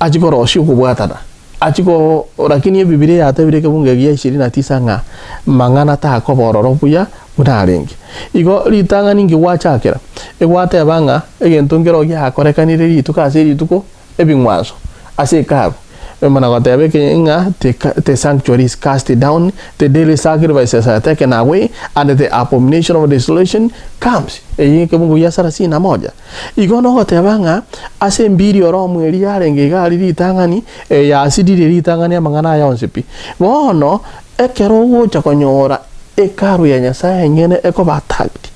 achie korosia okobwatana, achie ko lakini Ebibilia yatebire ekebungo eke gia ishirini na tisa ng'a mang'ana takoba ororo buya buna arenge. Igo ritang'ani inki gwachakera? Egwateba ng'a egento nkero giakorekanire rituko ase rituko, ebing'wanso ase Hekalu, na goteba eke ng'a the sanctuary is cast down, the daily sacrifices are taken away, and the abomination of desolation comes. Eye ekebungo gia sarasini na moja. Igo nogoteba ng'a ase embiri oromo eria yarenge iga aria ritang'ani, eye yasiririe ritang'ani amang'ana aya onsi pi. Bono ekero ogocha konyora Hekalu ya Nyasaye enyene ekoba attacked,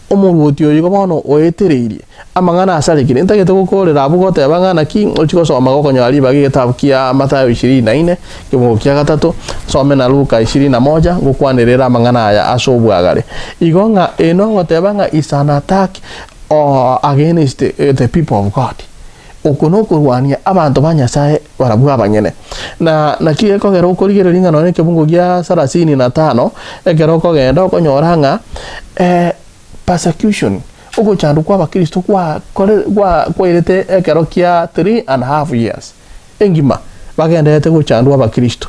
Omoruoti oyo igo bono oetereirie amang'ana asarekire. Ntagete gokoorera abwo goteba ng'a naki ochie gosoma gokonyora ribaga egetabu kia Mathayo ishirini na ine, ekemungo kia gatato, some na Luka ishirini na moja, ngokwanere ere amang'ana aya ase obwagare. Igo ng'a eye nogoteba ng'a is an attack against the people of God. Oko nokorwania abanto ba Nyasae barabwo abanyene. Na naki gekogera okorigereria ng'a nonya ekebungo gia sarasini na tano, ekero okogenda okonyora ng'a persecution, ogochandwa kwa abakristo gwakore gwa kwairete ekero kia three and half years engima, bagendererete gochandwa abakristo.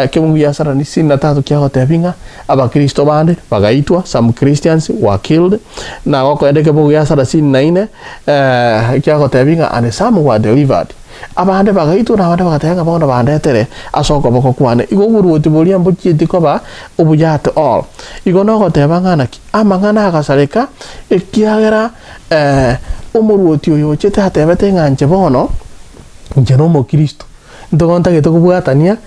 Ekebungo gia sarasini na tatu kiagotebia ng'a abakristo bande bagaitwa, some Christians were killed, na gokoenda ekebungo gia sarasini na ine, kiagotebia ng'a and some were delivered, abande bagaitwa na abande bagateba ng'a bono bandetere ase okoboko kwane. Igo oboruoti boria mbochieti koba obuya at all. Igo nogoteba ng'a naki? Amang'ana agasareka ekiagera omoruoti oyo ochete atebete ng'a inche bono, inche nomokristo. Ntogo ntagete kobwatania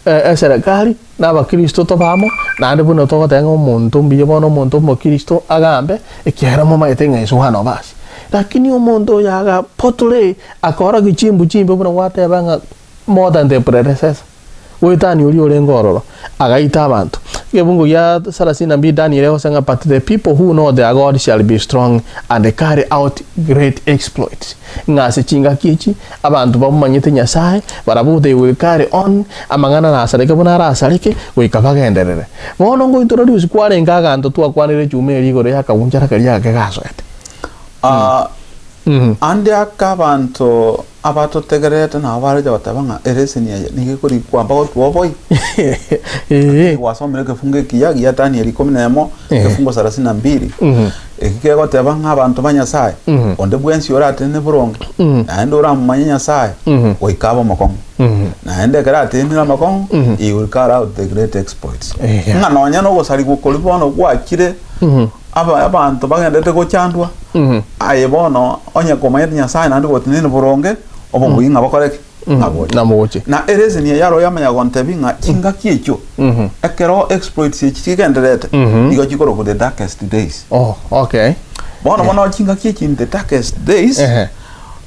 eserekari na abakristo tobe amo, naende buna togoteba ng'a omonto mbuya bono omonto omokristo agambe, ekiagera momanyete ng'a is one of us. Lakini omonto oyo aga portray akaorokia chimbu chimbe buna gwateba ng'a more than the predecessor, goetania oria orenge ororo, agaita abanto. Egebungo gia sarasini na mbili Daniel egosega ng'a but the people who know their God shall be strong and carry out great exploits. Ng'a ase chingaki echi abanto bamomanyete Nyasae barabwo they will carry on amang'ana nasareke buna arasareke goika bagenderere. Bono ngointroduce kwarenge aganto twakwanire echuma eria igoro y'akagunchara karia agake gasoete. Ah, Ande ake abanto abatotegererete nabo baroche goteba ng'a ereseni eye nigo ekorikwa mpaka otwe oboi. Ee. Gwasomire ekefungo ekiya gia Danieli ikomi na emo, Eh. ekefungo sarasini na mbili. Eki kegoteba ng'a abanto ba Nyasae, onde bwensi oratenene boronge, naende oramomanye Nyasae, goika abe omokong'u. Naende ekero atenenire amakong'u, he will carry out the great exploits. Yeah. Ng'a nonya na ogosarigwa koria bono gwachire, aba abanto bagenderete gochandwa, aye bono onye komanyete Nyasae naende gotenenire boronge, obobui ng'a bokore ki? Ng'a boche. Namogoche. Na ereason eye yaro yamanya gontebia ng'a chingaki echio, ekero exploits echi chigendererete, nigo chikorokwa the darkest days. Oh, okay. Bono bono chingaki echi in the darkest days, Ehe.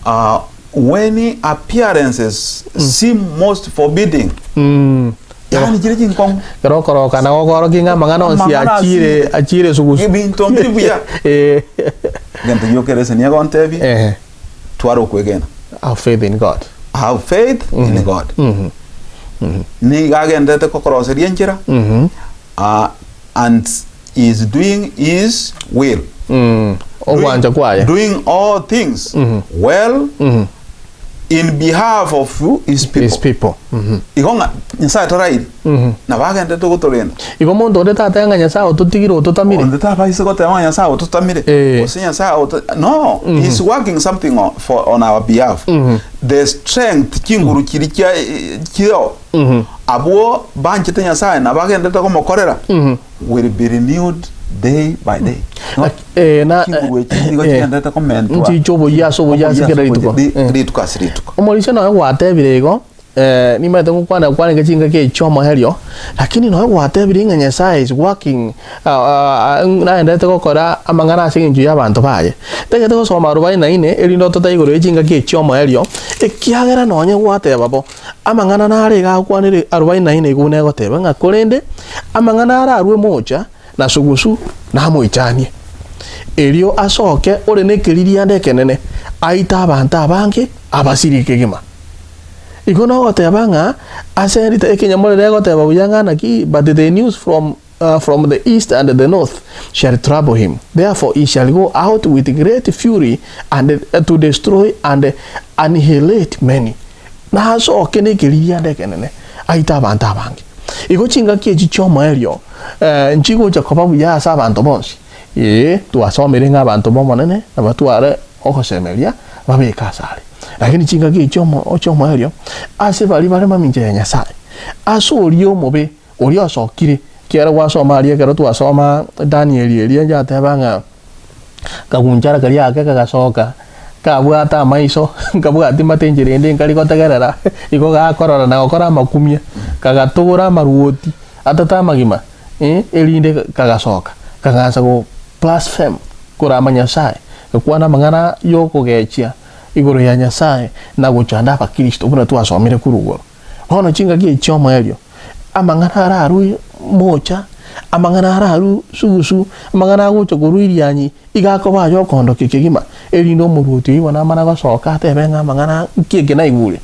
ah, when appearances seem most forbidding, yaani chire chinkong'u, Ekero okoroka nabo okorokia ng'a amang'ana onsi Amang'ana achire asire. achire sugusu. Ebinto mbiri buya. Eh. Egento gioka ereseni egontebia, Ehe. tware okwegena. Have faith in God. Have faith in God. Nigo agenderete kokoroseria enchera, ah, and he is doing his will. Ogwancha kwaye. Doing all things well in behalf of his people. His people. Igo ng'a Nyasaye tarairi, nabo agenderete gotorenda. Igo omonto onde tatebe ng'a Nyasaye ototigire ototamire. Onde tabaise goteba ng'a Nyasaye ototamire, Eh. gose Nyasaye oto no, he is working something on, for, on our behalf. The strength chinguru chiria chia chireo, abwo banchete Nyasaye na bagenderete komokorera, will be renewed day by day. No, Eh, na chinguru echi nigo eh, chigenderete komentwa nchiche oboyia ase oboyia ase kera rituko. Ri- Eh. rituko ase rituko. Omorisia noyo gwatebire igo, eh, nimanyete ngokwana kwarenge chingaki echi chi'omoerio, lakini noyo gwatebire ng'a Nyasaye is working ah, ah, naenderete gokora amang'ana ase eng'encho y'abanto baye. Ntagete gosoma arobaini na ine, erinde otote igoro ye chingaki echi chi'omoerio, ekiagera nonye gwateba bo, amang'ana nare iga agokwanire arobaini na ine igo buna egoteba ng'a korende, amang'ana ararue moocha, na sugusu namoichanie. Erio asoke ore nekeririanda ekenene, aite abanto abange, abasirie kegima. Igo nogoteba ng'a ase rita ekenyamorero egoteba buya ng'a naki, but the news from from the east and the north shall trouble him, therefore he shall go out with great fury and to destroy and annihilate many. Nasoke nekeririanda ekenene, aite abanto abange. Igo chingaki echi chi'omoerio nchigocha koba buya ase abanto bonsi. Ee, twasomire ng'a abanto b'Omonene nabatware ogosemeria babeke asare. Lakini chingaki echi chi'omoerio, ase baria bare mamincha ya Nyasae, ase oria omobe, oria osokire, ekiagera gwasoma aria ekero twasoma Danieli eria yateba ng'a Kagunchara karia ake kagasoka, kabwate amaiso, nkabwati mate enchera ende nkari gotegerera, igo gakorora na gokora amakumia, kagatogora amaruoti atato amagima, eh, erinde kagasoka, kagaansa go blaspheme, korama Nyasaye, gakwana amang'ana y'okogechia igoro ya Nyasaye na gochanda abakristo buna twasomire korwa igoro. Bono chingaki echi chi'omoerio, amang'ana ararue moocha, amang'ana ararue sugusu, amang'ana agocha korwa irianyi, iga akoba aye okoondokia kegima, erinde omoruoti oyio bono amana gosoka atebe ng'a amang'ana nki eke naigure,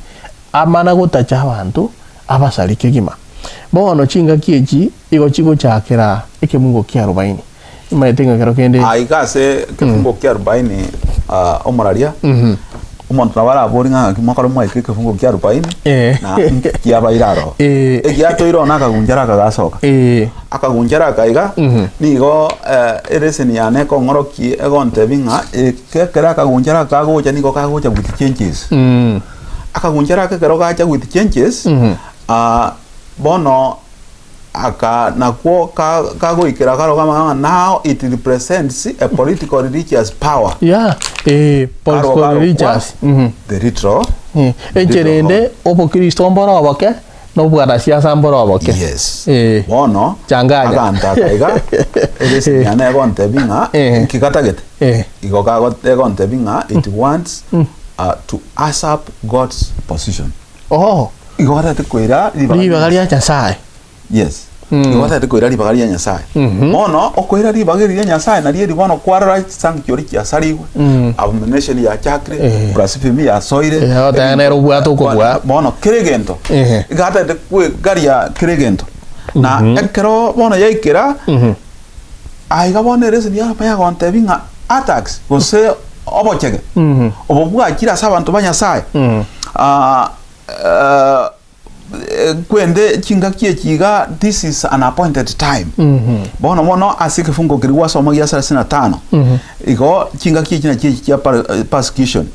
amana gotacha abanto abasari kegima. Bono chingaki echi igo chigochakera ekemungo kia arobaini. Nimanyete ng'a ekero kende. Aiga ase ekefungo kia arobaini omoraria, omonto nabo arabori ng'a ng'aki mwakore mwaika ekefungo kia arobaini na nki kiabaire aroro. Egiatoire one akagunchara aka gasoka. Akagunchara aka iga, nigo ereseni yane ekong'orokia egontebia ng'a eke ekero akagunchara aka kagocha nigo kagocha with changes. Akagunchara aka ekero gacha with changes, bono Aka nakwo kagoikera karoka amang'ana ng'a now it represents a political religious power. Yeah, eh, Karwo political karokwa religious. Mhm. the literal Eh, Enchera ende obokristo mbore oboke na obwanasiasa mbore oboke. Yes. Eh. Bono Changanya. aganto aka iga egesini yane egontebi ng'a Eh. nki gatagete Eh. igo kago egontebi ng'a it wants uh, to usurp God's position. Oh. Igo gatagete koira ribaga ria Nyasae. Yes. Igo otagete koira ribaga ria Nyasae. Bono okoira ribaga eri ria Nyasae nario eri bono kwarora chisanctuary chiasarigwe, abomination yachakire, Eh. blasphemy yasoire, Eh, ogoteba nere obwate okobua. Bono kera egento Ehe. iga atagete kwegaria kera egento. Na ekero bono yaikera, aiga bono ereseni yamanya gontebia ng'a attacks gose obochege obo bwachire ase abanto ba Nyasae, ah, Kwende chingaki echi iga this is an appointed time. Bono bono ase ekefungo keria gwasoma gia sarasini na tano igo chingaki echi nachio echi chia persecution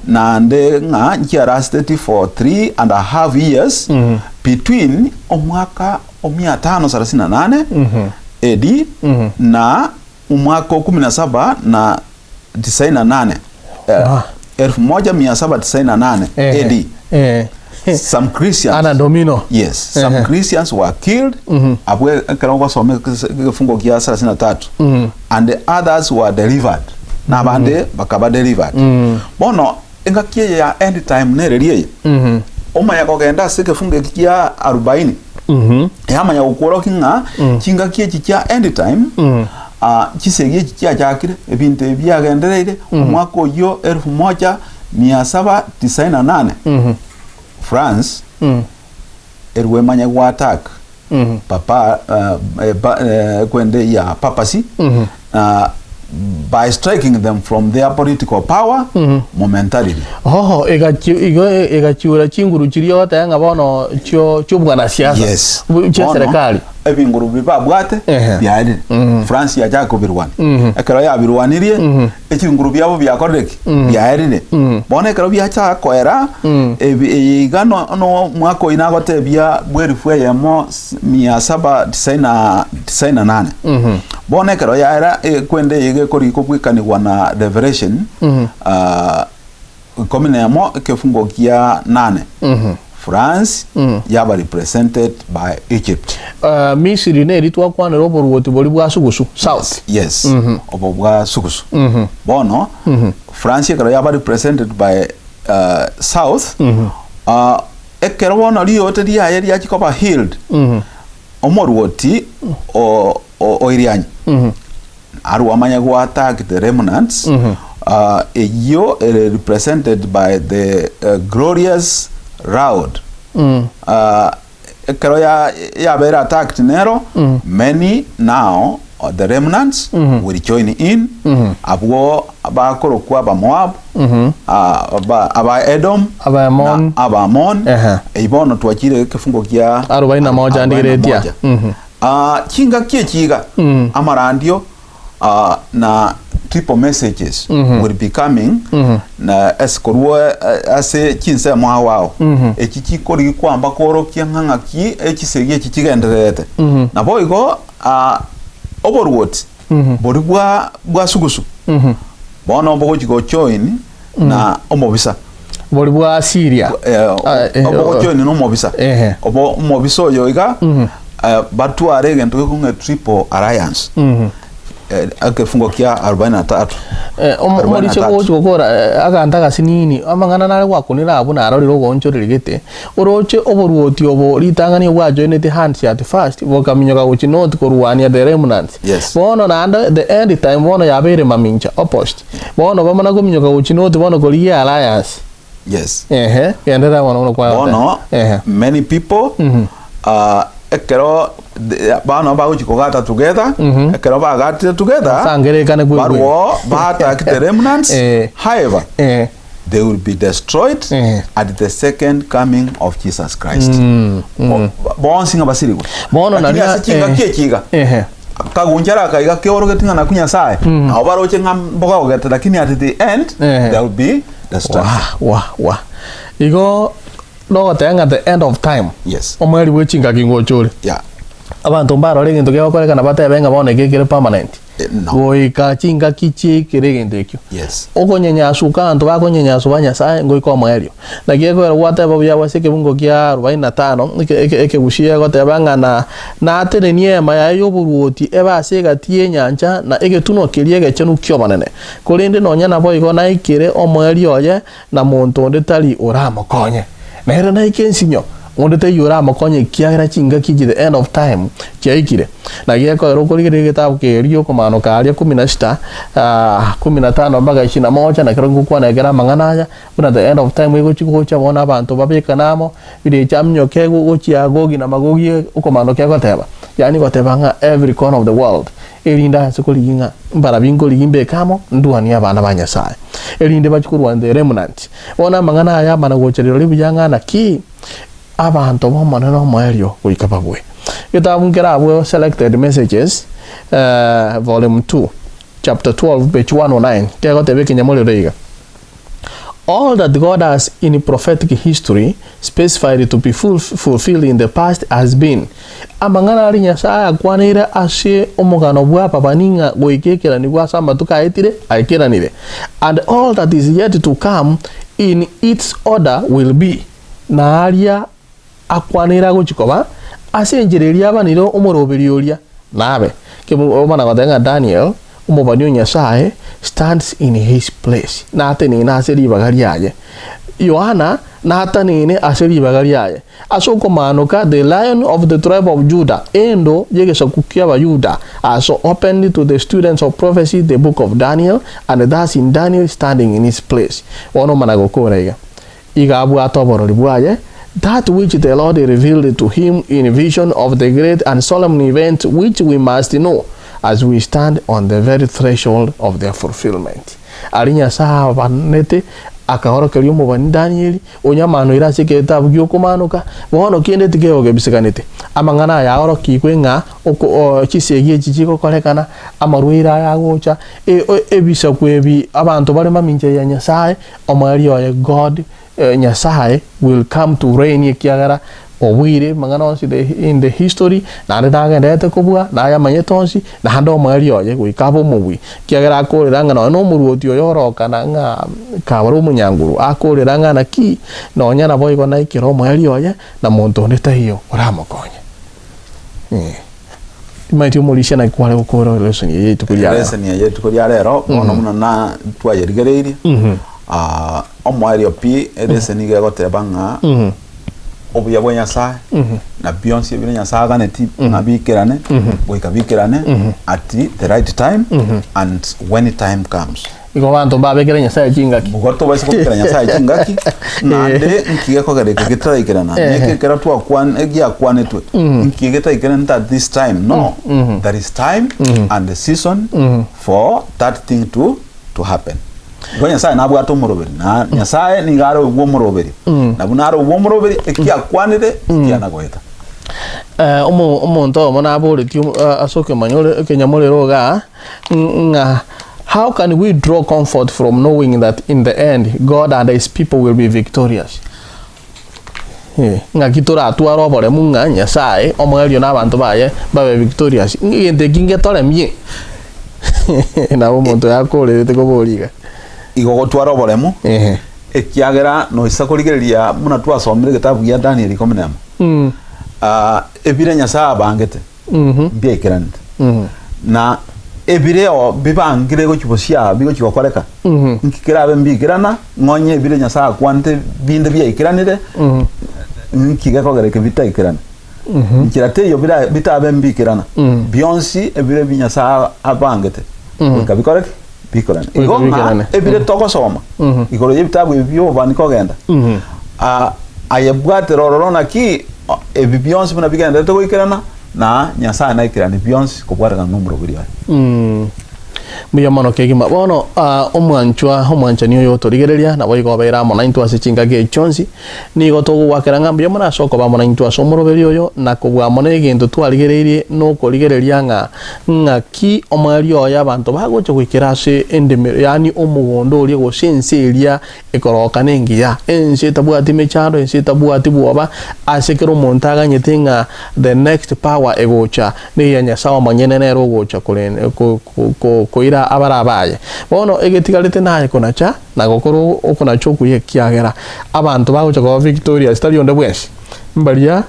naende ng'a nchiarasted for 3.5 years between omwaka o mia tano sarasini na nane AD na omwaka o kumi na saba na tisaini na nane, Ah. 1798 Ehe. AD. Eh. Some Christians Ana domino. Yes, some Ehe. Christians were killed abwe ekero ogosoma egefungo kia 33 and the others were delivered na abande bakaba delivered bono engaki eye ya end time nereri eye omanya kogenda ase egefungo eki kia arubaini yamanya gokworokia ng'a chingaki echi chia end time ah, chisegi echi chiachakire ebinto ebi biagendereire omwaka oyio elfu moja mia saba tisaini na nane France erwe emanye go attack papa eh, pa, eh, kwende ya papacy ah, by striking them from their political power momentarily. Hoho egachi igo egachiura chinguru chiria ogoteba ng'a bono chio chi'obwanasiasa Yes. bu- chia Bono, serikali. ebinguru bi babwate Ehe. biarire France yachaka kobirwania ekero yabirwanirie Ebinguru biabo biakorire ki? Biaerire. Bono ekero biachaka koera, ebi eye iga no no omwaka oyio nagotebia bw'elifu eyemo s- mia saba tisaini na tisaini na nane. Bono ekero yaera eh, kwende eye iga ekori kobwekanigwa na Revelation ah, ikomi na emo ekefungo kia nane. France yaba represented by Egypt. Uh, Misiri neri twakwanera oboruoti boria bwa sugusu, south. Yes, obo bwa sugusu. Bono France ekero yaba represented by uh, south uh, ekero bono riote riaye riachia koba healed omoruoti o, o, o Irianyi Arwe amanye go attack the remnants uh, eyio ere represented by the uh, glorious round uh, ekero ya yabeire attacked nero many now uh, the remnants will join in abwo bakorokwa abamoab uh, aba, aba edom Abaamon. na abaamon Ehe. Eyio bono twachire ekefungo kia Arobaini na moja arobaini na ndigeretia. moja. Aa, chingaki echi iga, amarandio aa, na triple messages will be coming na ase korwa eh, ase chinsemo ao ao echi chikori kwamba kworokia ng'a ng'aki echisegi echi chigendererete naboigo aa, oboruoti boria bwa bwa sugusu bono bogochi gojoin na omobisa Boria bwa Asiria. Eh, Ah, eh, obogochoni na omobisa Ehe. obo omobisa oyo iga eh, batware egento gekong'a triple alliance Eh, ekefungo kia 43 Eh, omo- omoriche 43. gochi gokora eh, aganto agasinini amang'ana nare gwakunire abwo narorire ogoonchoreria gete oroche oboruoti obo ritang'ani obwajoineti hands at first bokaminyoka gochi north korwania the remnants Yes. bono naende the end time bono yabeire mamincha opposite Bono bamana kominyoka gochia north bono korigia alliance. Yes. Ehe, genderera bono buna kwagoteba. Bono Ehe. many people uh, ekero the- bono bagochi kogata together ekero bagatire together Basangererekane kwe- kwe. barwo ba-attack the remnants Eh. however Eh. they will be destroyed Eh. at the second coming of Jesus Christ. Bo- bonsi ng'a basirigwe. Bono Lakini naria- ase chingaki eh. echi iga Ehe. kagunchara akaiga keorogeti ng'a naku Nyasaye nabo baroche ng'a mbogagogete lakini at the end Eh. there will be destruction. Wa, wa, wa. Igo nogoteba ng'a the end of time. Yes. Omweri bwe chingaki ngocha ore. Yeah. Abanto mbarore egento kegokorekana batebe ng'a bono eke kere permanent. Eh, no. Goika chingaki chiaikire egento ekio. Yes. Okonyenyasuka abanto bakonyenyaswa ba Nyasaye ngoika omoerio. Naki ekogera gwateba buya ase ekebungo kia arobaini na tano, eke- eke- ekegusia egoteba ng'a na natenenie eema yaye y'oboruoti ebe ase egati y'enyancha na egetunwa keria egechenu ki'obonene. Korende nonya naboigo naikere omoerio oye, na monto onde tari oramokonye. Nere naike ensinyo. Onde taiyo oramokonye ekiagera chingaki echi the end of time chiaikire. Naki gekoera okorigereria egetabu keria okomanoka aria kumi na sita, kumi na tano mpaka ishirini na moja na ekero ngokwana ekero amang'ana aya, buna the end of time egochi gocha bono abanto babekane amo, birecha aminyoke gochia Gogi na Magogi okomanoka egoteba, yaani goteba ng'a every corner of the world, erinde ase korigia ng'a mbarabi nkorigia mbeke amo ndwanie abana ba Nyasaye, erinde bachie korwa the remnant. Bono amang'ana aya amana gocha rirorio buya ng'a naki abanto b'Omonene omoerio goika babue. Egetabu nkere abwo Selected Messages, Volume 2, Chapter 12, page 109, kegoteba ekenyamorero iga, All that God has in prophetic history specified to be fulfilled in the past has been. Amang'ana aria Nyasae akwaneire ase omogano bw'ababani ng'a goika ekeranigwe ase amatuko aetire, aikeranire. And all that is yet to come in its order will be. Na aria akwaneire agochia koba ase enchera eria abanire omoroberio oria, nabe. Omana goteba ng'a Daniel, omobani o Nyasae, stands in his place, natenene ase ribaga riaye. Yohana natanene ase ribaga riaye. Ase okomaanoka, the Lion of the tribe of Judah, endo y'egesaku ki'Abayuda, has opened to the students of prophecy the book of Daniel, and thus in Daniel standing in his place. Bono omana gokora iga. Iga abwate oborori bwaye, that which the Lord revealed to him in vision of the great and solemn events which we must know as we stand on the very threshold of their fulfillment. Aria Nyasae abanete akaorokeria omobani Danieli, onyamanoire ase egetabu gi'okomanoka, bono kende tikegogebisekanete. Amang'ana aya aorokigwe ng'a oko chisegi echi chigokorekana, amarwaire aya agocha, ebisaku ebi abanto bare mamincha ya Nyasae, Omoerio oye God, Nyasae, will come to reign ekiagera obuire amang'ana onsi the in the history, naende nagendererete kobua, nayamanyete onsi, naende omoerio oye goika abe omobui. Ekiagera akorera ng'a nonya na omoruoti oyo orokana ng'a kabare omonyanguru, akorera ng'a naki, nonya naboigo naikere omoerio oye, na monto onde taiyo oramokonye. Eh. Timanyeti omorisia naki kware gokora lesson eye rituko ria rero. Lesson eye rituko ria rero bono buna na twayerigereirie ah, omoerio pi elesson iga egoteba ng'a obuya bwa Nyasaye na bionsi ebire Nyasaye aganeti ng'a bikerane goika bikerane at the right time and when time comes. Igo abanto mbabekere Nyasae chingaki. Igo tobaisa kobekera Nyasae chingaki, naende nki gekogera eke getaraikerana? Neke ekero twakwan giakwanetwe, nki getaikerana at this time? No, there is time and a season for that thing to to happen. Igo Nyasae nabwate omoroberi, na Nyasae nigo are obwo omoroberi, na buna are obwo omoroberi, ekiakwanire tikiana goeta. Eh, omo- omonto oyomo naboretie ase okemanyore ekenyamorero igaa, ng'a how can we draw comfort from knowing that in the end God and his people will be victorious? Eh, ng'aki toratware oboremu ng'a Nyasaye omoerio na abanto baye babe victorious? Egento eki ngetoremie. Nabo omonto yakorerete koboria iga. Igo gotwara oboremu, Ehe. ekiagera noisa korigereria buna twasomire egetabu gia Danieli ikomi na emo, ah, ebire Nyasaye abangete, mbiaikeranete. Na ebireo bibangire gochia bosio bigochia gokoreka, nki kerabe mbiikerana, ng'onye ebire Nyasae akwanete binde biaikeranire, nki gekogera eke bitaikerana? Nchera teiyo bira bitabe mbiikerana, bionsi ebire bi Nyasae abangete, goika bikore ki? Bikorane. Goika Igo ng'a biikerane. ebire togosoma igoro y'ebitabu ebi bi'obobani kogenda, ah, aye bwatera ororo naki ebi bionsi buna bigendererete goikerana, Na Nyasae naikeranie bionsi kobwatekana nomoroberi oye. Mbuya mono kegima. Bono omwanchwa, omwanchani oyo otorigereria, naboigo obeire amo naintwe ase chingaki echi chionsi, nigo togogwakera ng'a mbuya mono ase okoba amo naintwe ase omoroberi oyo, na kobua mono egento twarigereirie nokorigereria ng'a ng'aki omoerio oye abanto bagocha goikera ase endemero, yaani omogondo oria gose ense eria Ekoroka nengiya, ense etabwati mechando, ense etabwati bwoba, ase kera omonto aganyete ng'a the next power egocha neya Nyasae omonyene nere ogocha koira abare abaye. Bono egetigarete naye konacha na gokora okonacha okuya ekiagera abanto bagocha koba victorious tari onde bwensi, mbaria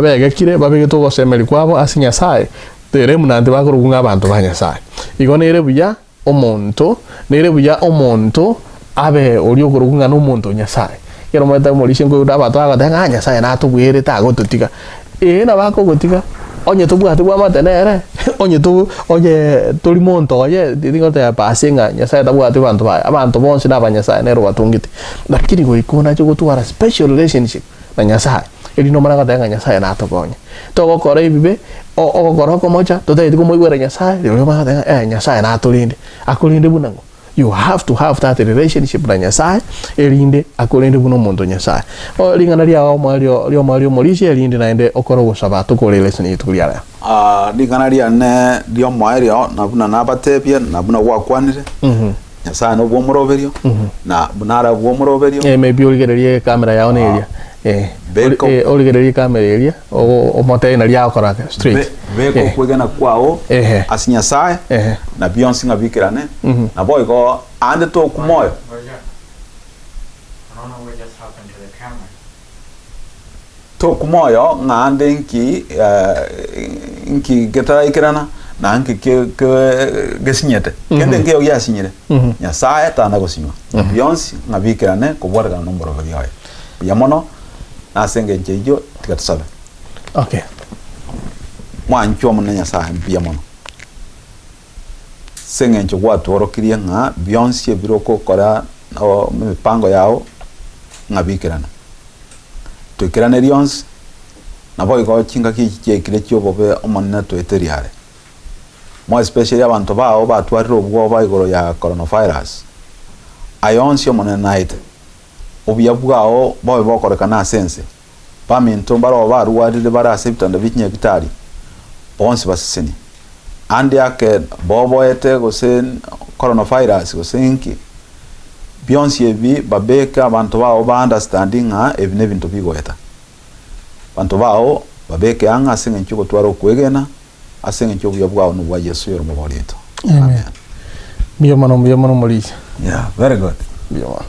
begekire babegete ogosemeria kwabo ase Nyasae, the remnant bakorokwa ng'a abanto ba Nyasae. Igo nere buya. Omonto, nere buya omonto abe oria okorokwa ng'a nomonto o Nyasae. Ekero omanyete omorisia nkoigwa abanto bagoteba ng'a Nyasaye natobwere tagototiga. Ee nabo akogotiga, onye tobwati bwamate nere, onye to onye tori monto oye, tingoteba pasi ng'a Nyasaye tabwati banto baye, abanto bonsi na abanyasaye nere obatongete. Lakini goika onache gotwara special relationship na Nyasaye, erinde omanye goteba ng'a Nyasaye natokonye. Togokora ebibe, o- ogokora okomocha, totageti komoigwera Nyasaye, rirorio omanye goteba ng'a eh Nyasaye natorende, akorende buna ng'o? You have to have that relationship na Nyasaye erinde akorende buna omonto o Nyasaye. Bono ring'ana riao omoerio riomoerio omorisia erinde naende okore ogosaba tokore elesson ye rituko ria rero. Ring'ana riane riomoerio na buna nabatebie na buna gwakwanire, Nyasaye nobwe omoroberio, na buna arabue omoroberio. Eh, maybe origererie ekamera yao neria. Eh, Beka ori- eh, origererie ekamera eria, o- omotebie nari agokora straight. Be- Beka Eh. okwegena kwao Ehe. ase Nyasae, Ehe. na bionsi ng'a bikerane, naboigo aande tokwa moyo. Ngoja. I don't know what just happened to the camera. Tokwa moyo ng'a aande nki eh, nki getaraikerana na nki ke- ke- gesinyete. Kende nkeiyo giasinyire. Nyasae tana gosinywa. Na bionsi ng'a bikerane kobwatekana nomoroberi oye. Buya mono, na ase engencho eyio tiga tosabe. Okay. Mwanchwa Omonene Nyasae, mbuya mono ase eng'encho gwatworokirie ng'a bionsi ebire okokora emipango yao ng'a bikerane. Toikeranerie onsi, naboigo chingaki echi chiaikire chi'obobe Omonene toeterie are. More especially abanto bao batwarire obwoba igoro ya coronavirus, aya onsi Omonene naete, obuya bwao bobe bokorekana ase ense. Baminto mbarabwo barwarire bare ase ebitanda bie chinyagitari, bonsi basesenie. Ande ake boboete gose coronavirus gose inki, bionsi ebi babeke abanto bao ba understand ng'a ebi nebinto bigoeta. Abanto bao babeke ang'e ase eng'encho yogotwara okwegena, ase eng'encho yobuya bwao nobwa Yeso oyore omobori oito. Amen. Mbuya mono, mbuya mono Omorisia. Yeah, very good. Mbuya mono.